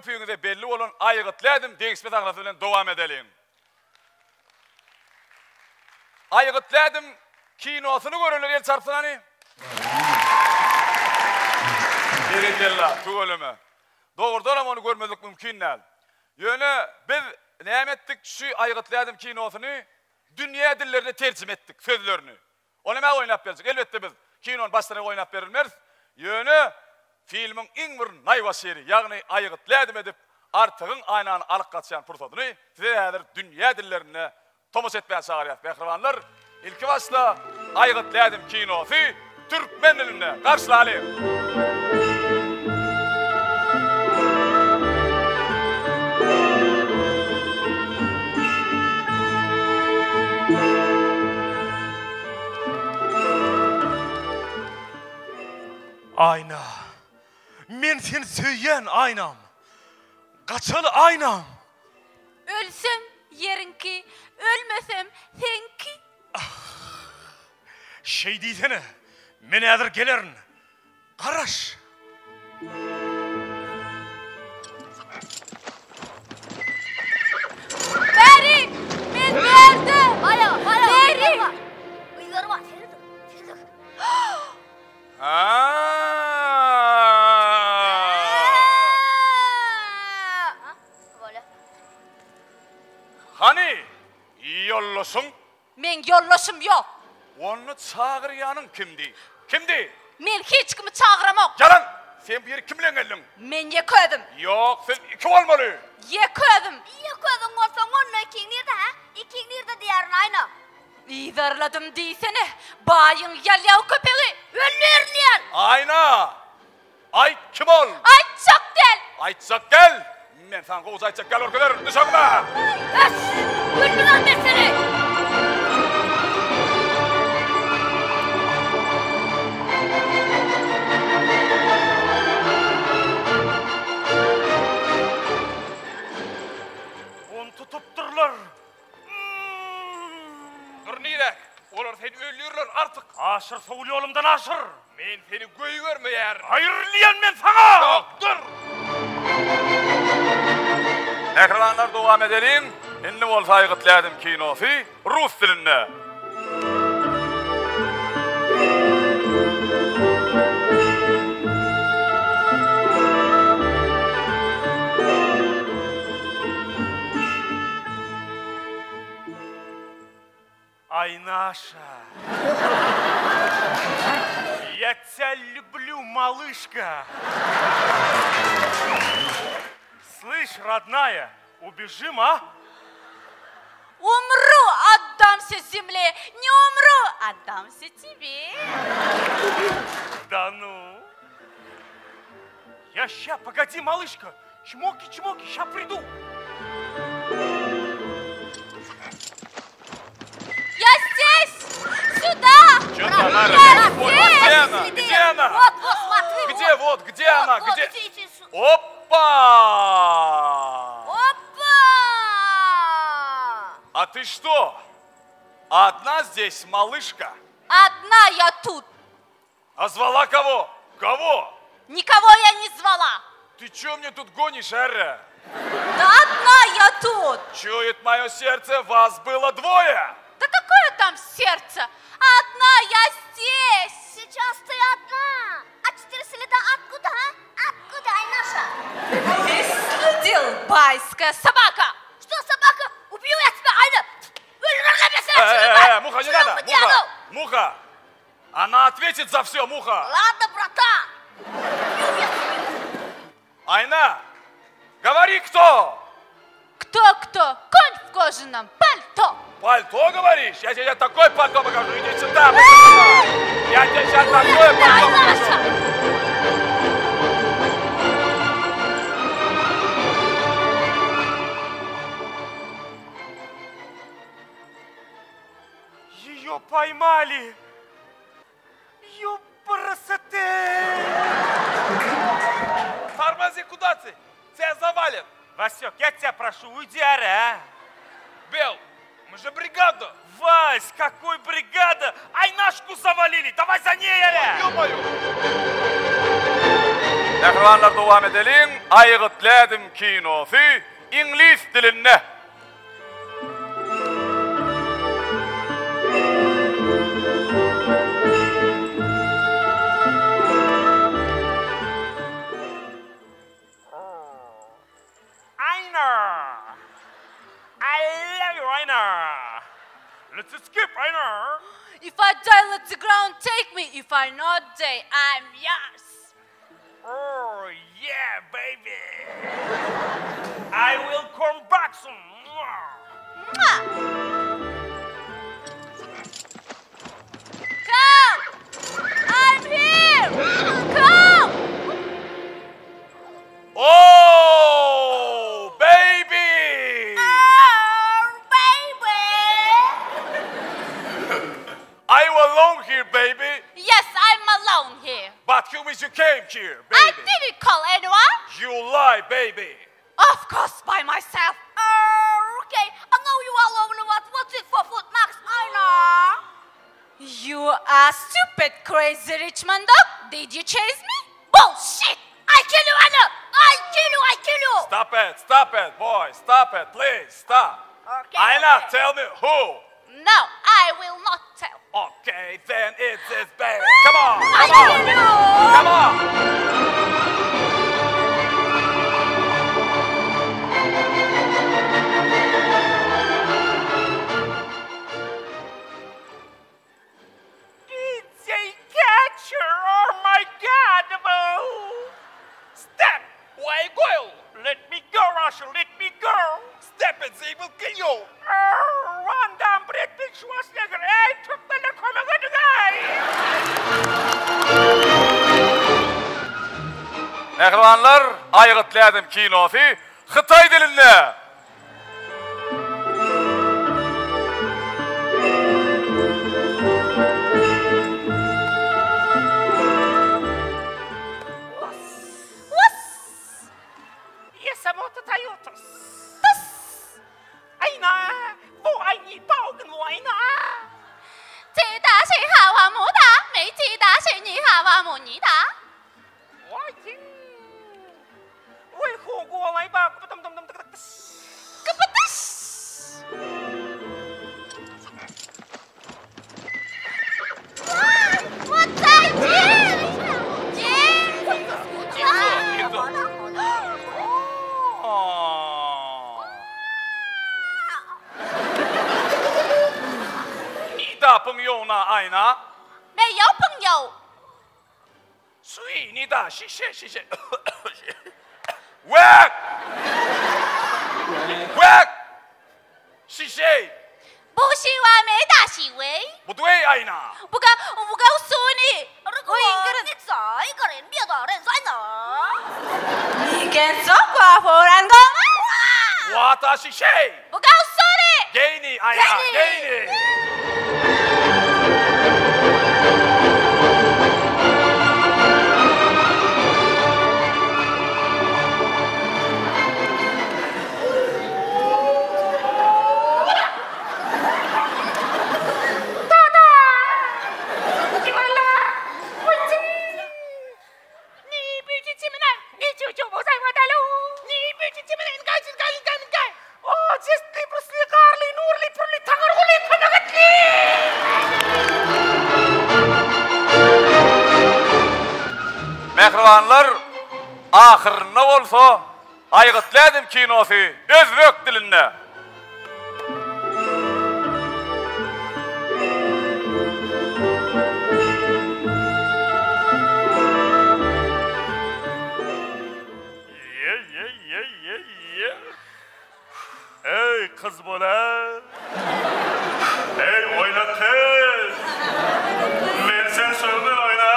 Köpüňize belli bolan Aýgytly ädim degişme sahnasy bilen dowam edeliň. Aýgytly ädim kinosyny görenler el çarpsyn hany. Berekella, tüweleme. Dogrudanam ony görmezlik mümkin däl. Ýöne biz näme etdik, şu Aýgytly ädim kinosyny dünýä dillerine terjime etdik, sözlerini. Ony näme oýnap berjek? Elbetde biz kinony başdan aýak oýnap berilmeris. Ýöne filmiň iň bir naýbaşy ýeri, ýagny aýgytly ädim edip, Artygyň Aýnany alyp gaçýan pursadyny size häzir dünýä dillerinde tomaşa etmäge çagyrýas. Mähribanlar, ilki başda Aýgytly ädim kinosy türkmen dilinde garşylalyň! Aýna. Men seni söýýän, Aýnam. Gaçaly, Aýnam. Ölsem, ýeriňki, ölmesem, seňki. Şeý diýsene. Men häzir gelerin. Garaş! Bäri! Men bärde! Bäri! Hany, ýoldaşyň? Meň ýoldaşym ýok. Onda çagyrýanyň kimdi? Kimdi? Men hiç kimi çagyramok. Ýalan! Sen bu ýere kim bilen geldiň? Men ýeke özüm. Ýok, siz iki bolmaly. Ýeke özüm. Ýeke özüň bolsaň, onda ikiň nirde, hä? Ikiň nirde diýýärin, Aýna. Yzarladym diýsene, baýyň ýalýaw köpegi. Öldürin diýýän. Aýna! Aýt, kim ol? Aýtjak däl! Aýtjak däl! Men saňa gowja aýtjak däl görkezerin, düş öňüme! Öş! Öldürer men seni! Ony tutupdyrlar. Dur niräk? Olar seni öldürirler Artyk. Aşyr sowul ýolumdan aşyr. Men seni goýbermeýärin. Aýrylýan men saňa! Ýok, dur! Mähribanlar dowam edeliň. Indi bolsa Aýgytly ädim kinosy rus dilinde. Aýnaşa. Я тебя люблю, малышка. Слышь, родная, убежим, а? Умру, отдамся земле, не умру, отдамся тебе. Да ну. Я ща, погоди, малышка. Чмоки-чмоки, ща приду. Я здесь! Сюда! Чё там, Я Вот, здесь! где она? Где она? Вот, вот, смотри. Где, вот, где Вот, она? вот, Где? иди, иди, сю- Опа! Опа! А ты что? Одна здесь малышка? Одна я тут. А звала кого? Кого? Никого я не звала. Ты чё мне тут гонишь, Эра? Да одна я тут. Чует мое сердце, вас было двое. Да какое там сердце? Одна я здесь. Сейчас ты одна. А четыре следа откуда, а? Откуда, Айнаша? Выследил байская собака. Что, собака? Убью я тебя, Айна! Э, э, э, муха, не надо! Муха! Муха! Она ответит за все, муха! Ладно, братан! Убью я тебя! Айна, говори кто! Кто-кто? Конь в кожаном пальто. Пальто говоришь? Я тебе такой пальто покажу. Иди сюда, сюда. Я тебе сейчас такое пальто покажу. Ее поймали. Ёпрасоте! Тормози, куда ты? Тебя завалят. Васек, я тебя прошу, уйди, аря. а. Бел, мы же бригада. Вась, какой бригада? Айнашку завалили, давай за ней, аря! Ё-моё! Mähribanlar dowam edeliň. Aýgytly ädim kinosy iňlis dilinde. Aýna! I love you, Aýna! Let's escape, Aýna! If I die let the ground take me, if I not die I'm yours. Oh yeah, baby! I will come back soon! Mwah! Come! I'm here! Come! Oh, baby! Oh, baby! Are you alone here, baby? Yes, I'm alone here. But who is you came here, I baby? didn't call anyone. You lie, baby. Of course, by myself. Oh, okay. I know you all over what. What's it for food, Max? I know. You are stupid, crazy rich man dog. Did you chase me? Bullshit! I kill you, Anna! I kill you, I kill you! Stop it, stop it, boy. Stop it, please, stop. Okay, Aina, okay. tell me who. No, I will not tell. Okay, then it's this baby. Come on, I come on, kill you! come on. Did they catch her? Oh my God, oh. Stop! Why go? Let me go, Russia, let me go! Step it, they will kill you. Oh, Van Damme, Brad Pitt, Schwarzenegger, ey, türkmenler kömek ediň, ey! Mähribanlar, Aýgytly ädim kinosy hytaý dilinde. 我再见，姐，姐，哦。你的朋友呢，艾娜？没有朋友。所以你的，谢谢谢谢。喂，喂，是谁？不喜欢没大行为。不对，艾娜。不告，我不告诉你。我一个人你再一个人，别到人在哪？你敢说寡妇人公？我的是谁？不告诉你。给你，艾娜，给你。进来了，我真。你必须进来，你舅舅不在我的路。你必须进来，你该进该进该该。哦，这是你不是咖喱努力不力，他个努力他那个力。 Mähribanlar, ahyrynda bolsa Aýgytly ädim kinosy özbek dilinde. Ye ye ye ye ye. Eý kyz bola. Eý oýna tez. Men sen sögmen oýna.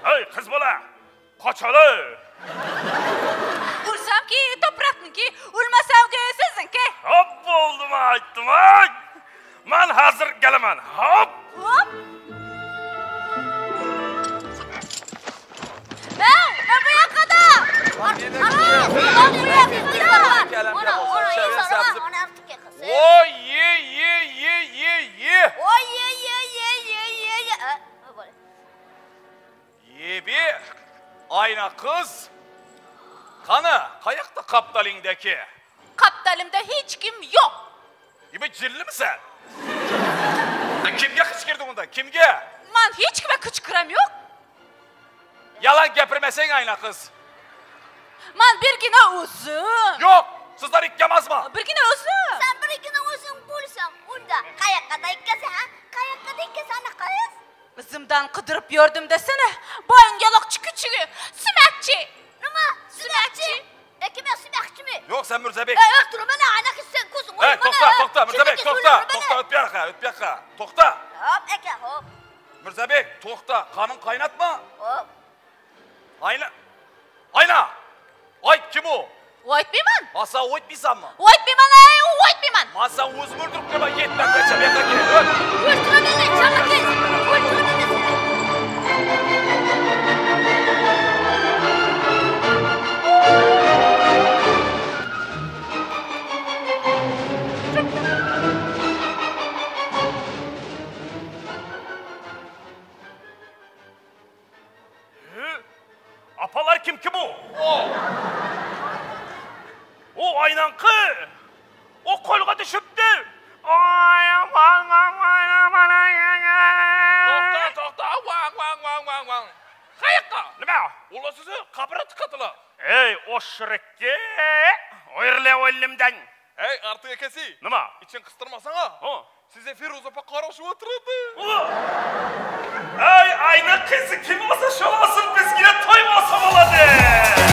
Eý kyz bola. Gaçaly. Ursam ki topraknyňky, urmasam ki siziňki. Hop boldum aýtdym aý. Man hazir geleman. Hop. Hop. Mäw, men bu ýakada. Oý ye ye ye ye ye. Oý ye ye ye ye ye ye. Ýe bi. Aýna gyz! Hany, kaýakda gapdalyňdaki? Gapdalymda hiç kim ýok. Ýa jillimi sen? Kimge kyçgyrdyň onda? Kimge? Man hiç kime kyçgyram ýok. Ýalan gepirmeseň Aýna gyz. Man birgine özüm. Ýok, sizler ikgemazma. Birgine özüm. Sen birgine özüň bolsaň, onda kaýakga daýkasy, ha? Kaýakga daýkasy ana gyz? Yzymdan gydyryp ýördüm desene, baýyň ýalakçy küçügi, sümäkçi! Nima, sümäkçi? E kim e sümäkçimi? Ýok, sen Mürzebek. E öldürmene, ana gyz sen gözüň Ey, tokta, tokta, Mürzebek, tokta, tokta, öt ýaka, öt ýaka, tokta. Hop, eke, hop. Mürzebek, tokta, ganyň gaýnatma. Hop. Aýna, Aýna! Aýt, kim o? Oýtmaýman. Masa oýtmaýsanmy? Oýtmaýman, aý, oýtmaýman. Masa özüm öldürip gelme, ýetmän gaça, beka gel, öt. Öldüremene, çala kes. Öldüremene seni. Apalar kim ki bu? O Aýnaňky. O kolga düşüpdi. Aý aman aman aman aý aý. Togta togta waň waň waň waň waň. Haýakga. Nime? Olar sizi gabra tykadylar. Eý oşrekge. Oýrle öllümden. Eý artyk ekesi. Nime? Içiň gysdyrmasaňa. Ho. Size Firuz apa garaşyp otyrdy. Aý Aýna gyzy kim bolsa şol bolsun bizgine toý bolsa bolady.